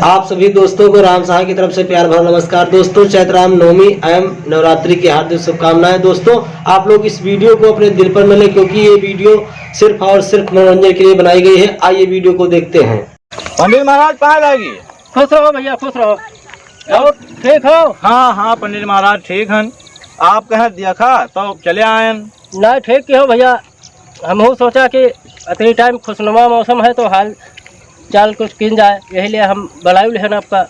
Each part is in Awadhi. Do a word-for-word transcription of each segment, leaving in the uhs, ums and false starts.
आप सभी दोस्तों को राम सहाय की तरफ से प्यार भरा नमस्कार। दोस्तों, चैत्र राम नवमी एवं नवरात्रि की हार्दिक शुभकामनाएं। दोस्तों, आप लोग इस वीडियो को अपने दिल पर न लें, क्योंकि ये वीडियो सिर्फ और सिर्फ मनोरंजन के लिए बनाई गई है। आइए, वीडियो को देखते हैं। पंडित महाराज, पाँय लागी। खुश रहो भैया, खुश रहो। और ठीक हो? हाँ, हाँ, पंडित महाराज, ठीक हन। आप कहाँ देखा, तो चले आयन। ना, ठीक किहो भैया, हमहू सोचा कि अतनी टाइम खुशनुमा मौसम है, तो हाल चाल कुछ कीन जाए, यही लिए हम बुलाए लेहन आपका।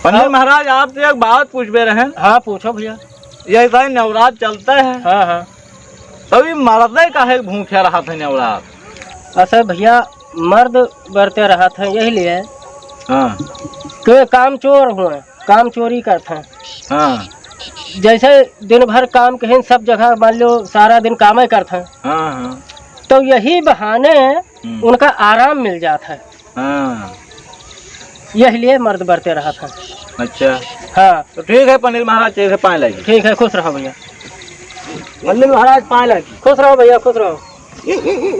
पंडित महाराज, आपसे एक बात पूछबे रहन। हाँ, पूछो भैया। ये तो नवरात्र चलता है। हाँ, हाँ। तभी मर्दे काहे भूखे रहत है नवरात्र? असल भैया, मर्द बरते रहत हैं, यही लिए। हाँ। तो ये काम चोर हुए, काम चोरी करत हैं। हाँ। जैसे दिन भर काम कहीं सब जगह, मान लो सारा दिन कामे करत हैं। हाँ, हाँ। तो यही बहाने हम्म। उनका आराम मिल जात है। हाँ। यही लिए मर्द बरते रहत हैं। अच्छा। हाँ। तो ठीक है पंडित महाराज, ठीक है, पाँय लागी। ठीक है, खुश रहो भैया। पंडित महाराज, पाँय लागी। खुश रहो भैया, खुश रहो।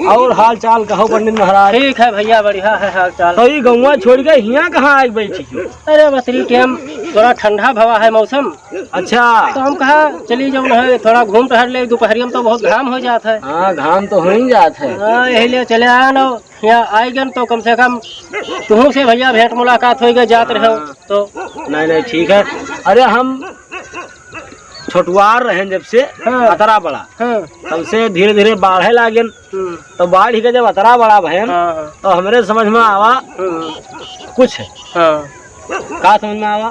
और हाल चाल कहो पंडित महाराज? ठीक है भैया, बढ़िया है हाल चाल। तो ये गौवा छोड़ के हियाँ कहाँ आके बैठी हो? अरे, बतरी टाइम थोड़ा ठंडा भवा है मौसम। अच्छा। तो हम कहा चली जाओ ना, थोड़ा घूम टहर ले, दोपहरिया में तो बहुत घाम हो जात है। हाँ, घाम तो हो ही जात है। हाँ, यही लिए चले आए ना, यहाँ आई गन तो कम से कम तुहू से भैया भेंट मुलाकात हो गई, जात रहो हाँ। तो। नहीं, नहीं, ठीक है। अरे, हम छोटुआर रहेन जब से हाँ। अतरा बड़ा, हाँ। तब से धीरे धीरे बाढ़े लागेन। हम्म। तो बाढ़ के जब अतरा बड़ा भयन, हाँ, हाँ। तो हमरे समझ में आवा हम्म। कुछ। हाँ। का समझ में आवा?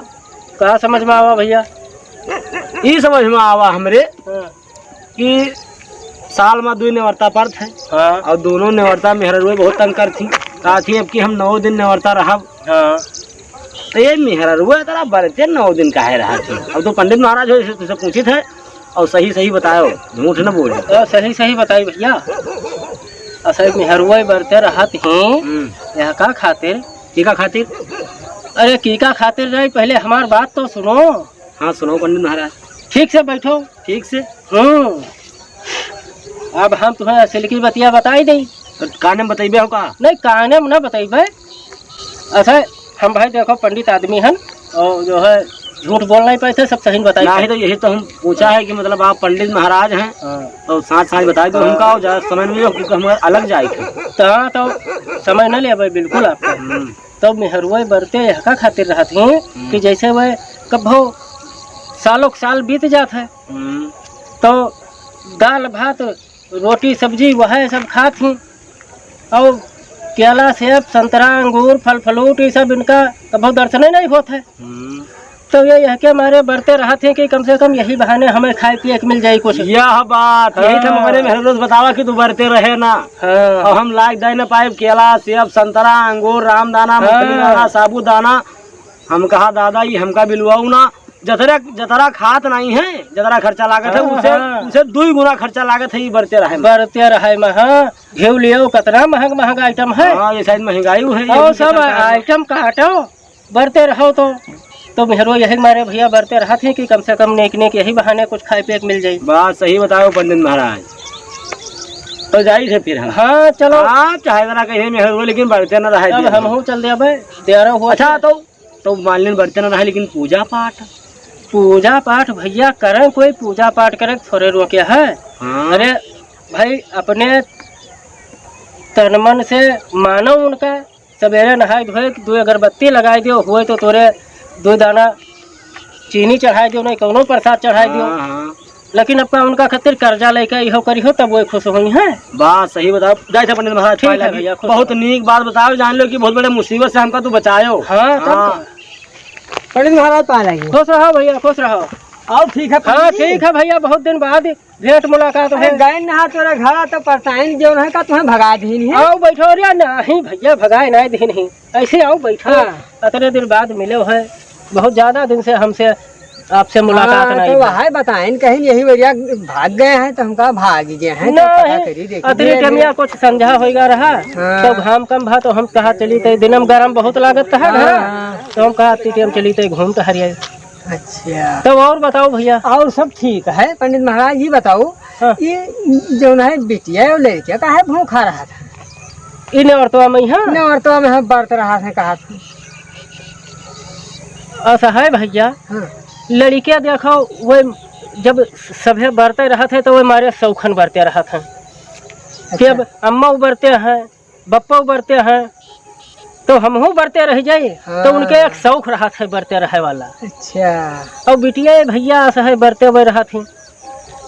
का समझ में आवा भैया? ई समझ में आवा हमरे हाँ। कि साल में दुई नेवरता परत है हाँ। और दोनों नेवरता मेहररुए बहुत तंग करती, कहती अब कि हम नौ दिन नेवरता रहब। हाँ। तो ये मेहररुआ तोरा बरते नौ दिन काहे रहत है? अब तो पंडित महाराज हो, तुझसे पूछित है और सही सही बताओ, झूठ न बोलो। तो सही सही बताई भैया, असल मेहररुआ बरते रहत हैं। हम्म। यहाँ का खातिर? की का खातिर? अरे की का खातिर नहीं, पहले हमार बात तो सुनो। हाँ, सुनाओ पंडित महाराज। ठीक से बैठो। ठीक से? हम्म। अब हम तुम्हें असल की बतिया बताई देई। तो काने में बतइबे हो का? नहीं, काने में ना बतइबे। अच्छा, हम भाई देखो पंडित आदमी हन और जो है झूठ बोल नहीं पाए थे, सब सही बताई नहीं थे। तो यही तो हम पूछा है कि मतलब आप पंडित महाराज हैं हाँ। तो साथ साथ बताई दो हाँ। हमका और ज्यादा समय नहीं हो क्योंकि हम अलग जाए थे। तो हाँ, तो समय न लेबे बिल्कुल आपका। हम्म। तो मेहरुआ बरते यहका खातिर रहत ही हम्म। कि जैसे वह कभो सालों के साल बीत जात है हम्म। तो दाल भात रोटी सब्जी वह सब खात ही और केला सेब संतरा अंगूर फल फ्रूट ये सब इनका कभो दर्शने नहीं होत है। हम्म। तो ये यहके मारे बरते रहत ही कि कम से कम यही बहाने हमें खाए पिए के मिल जाए कुछ। यह बात, यही तो हम हाँ। अपने मेहरुआ से बतावा कि तू बरते रहे ना। हाँ। और हम लायक दे न पाए केला सेब संतरा अंगूर रामदाना हाँ। मूंगफली दाना साबूदाना। हम कहा दादा ये हमका बिलवाऊ ना, जतरा जतरा खात नहीं है, जतरा खर्चा लागत है हाँ, उसे हाँ। उसे दुई गुना खर्चा लागत है ये बरते रहे में। बरते रहे में हाँ। घेव लियो कितना महंग महंग आइटम है। हाँ, ये शायद महंगाई है, और ये सब सरकार ने। आइटम काटो बरते रहो तो। तो मेहरुआ यही मारे भैया बरते रहत ही कि कम से कम नेक नेक यही बहाने कुछ खाए पिए के मिल जाए। बात सही बताओ पंडित महाराज। तो जाई थे फिर हम। हाँ, चलो। हाँ, चाहे जरा कहीं मेहरुआ लेकिन बरते ना रहे अब दिन। हमहू चल दे अबे, देरा हुआ अच्छा, था। तो, तो मान लेन बरते ना रहे लेकिन पूजा पाठ। पूजा पाठ भैया करें, कोई पूजा पाठ करें थोड़े रोके है। हाँ। अरे भाई अपने तन मन से मानो उनका, सवेरे नहाए धोए, दो अगरबत्ती लगाए दियो, हुए तो तोरे दो दाना चीनी चढ़ाए दियो, नहीं कौनो प्रसाद चढ़ाए दियो। हाँ, हाँ। लेकिन अब का उनका खातिर कर्जा लेके इहो करिहो, तब वो खुश होई हैं। बात सही बताओ, जाए थे पंडित महाराज, ठीक पाए है लागी। भैया, खुश बहुत रहो। नीक बात बताओ, जान लो कि बहुत बड़े मुसीबत से हमका तू बचायो। हाँ, तब हाँ। का। पंडित महाराज पाए लागी। खुश रहो भैया, खुश रहो। आओ, ठीक है हाँ, पंडित जी। ठीक है भैया, बहुत दिन बाद भेंट मुलाकात अरे है। गए ना तोरे घर तो परताइन जो है का तुम्हें भगा दीन है। आओ बैठो रे, नहीं भैया भगाए नहीं दीन ही, ऐसे आओ बैठो। हाँ। अतने दिन बाद मिले है, बहुत ज्यादा दिन से हमसे आपसे मुलाकात हाँ, नहीं तो भा। वह बताइन कहीं यही बढ़िया भाग गए हैं तो हमका भाग गए हैं तो पता नहीं, करी देखी अतने दे टमिया दे। कुछ संझा होइगा रहा, हाँ। तो घाम कम भा तो हम कहा चली तो दिनम गरम बहुत लागत कहा हाँ, घर, हाँ। तो हम कहा अति टाइम चली तो घूम टहरिया। अच्छा। तब और बताओ भैया। और सब ठीक है पंडित महाराज, ये बताओ, हाँ। ये जौन है बिटिया और लड़किया काहे भूखा रहा था? इ नौरतवा में, हाँ? नौरतवा में हम बरत रहत हैं, कहा था। ऐसा है भैया, हाँ। लड़िके देखो, वो जब सभे बरते रहत हैं, तो वो मारे सौखन बरते रहत हैं। कि अच्छा। अब अम्मा बरते हैं, बप्पा बरते हैं, तो हमहू बरते रह जाई। हाँ। तो उनके एक शौक रहत है बरते रहे वाला। अच्छा। और बिटिया भैया ऐसा है बरते हुए रहत हैं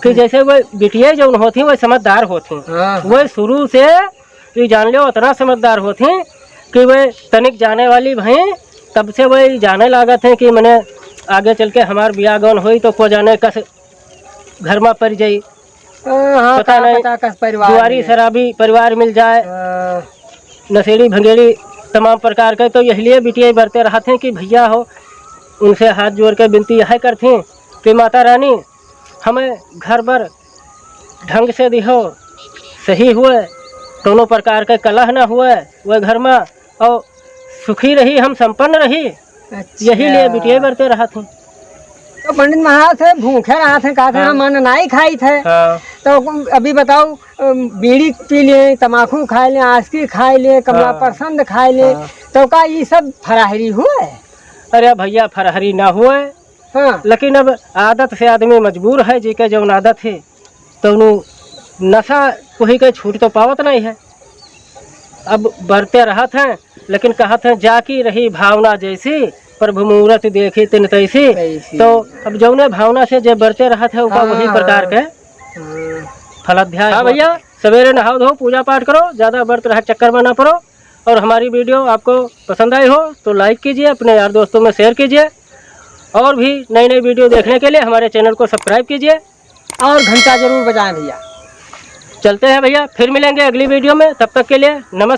कि हम्म। जैसे वो बिटिया जौन होत हैं, वो समझदार होत हैं। हाँ, हाँ। वो शुरू से ये जान लो, उतना समझदार होत हैं कि वो तनिक जाने वाली भई, तब से वो जाने लागत हैं कि मने आगे चल के हमार बियाह गौन होई तो को जाने कस घर में पड़ जाई। हाँ, हाँ, पता का नहीं, पता कस परिवार जुआरी में। शराबी परिवार मिल जाए, हाँ। नशेड़ी भंगेड़ी तमाम प्रकार के। तो यही लिए बिटिया बरते रहत हैं कि भैया हो, उनसे हाथ जोड़ के विनती यह करत हैं कि माता रानी, हमें घर बर ढंग से दिहो, सही हुए, कौनो प्रकार के कलह ना हुए वह घर में, और सुखी रही, हम संपन्न रही। अच्छा। यही लिए बिटिया बरते रहत हैं। तो पंडित महाराज से भूखे रहत हैं, कहते हैं, हाँ। हम अन्न नाई खाइत है। हाँ। तो अभी बताओ, अम, बीड़ी पी लिए, तमाकू खाए ले, आसकी खाए ले, कमला हाँ। पसंद खाए ले, हाँ। तो का ये सब फराहरी हुए? अरे भैया, फराहरी ना हुए, हाँ। लेकिन अब आदत से आदमी मजबूर है, जेके जौन आदत है, तौनु नशा कोही के छूट तो पावत नहीं है। अब बरते रहत हैं, लेकिन कहत हैं, "जाकी रही भावना जैसी, प्रभु मूरत देखी तिन तैसी।" तैसी। तो अब जौने भावना से जे बरते रहत है, ओका हाँ, वही प्रकार हाँ। के हाँ। फलाध्याय हाँ होत भैया, है। सवेरे नहाओ धो, पूजा पाठ करो, ज्यादा बरत रहे चक्कर में ना पड़ो। और हमारी video आपको पसंद आई हो तो like कीजिए, अपने यार दोस्तों में share कीजिए, और भी नई नई video देखने के लिए हमारे channel को subscribe कीजिए और घंटा जरूर बजाएं भैया। चलते हैं भैया, फिर मिलेंगे अगली video में, तब तक के लिए नमस्कार।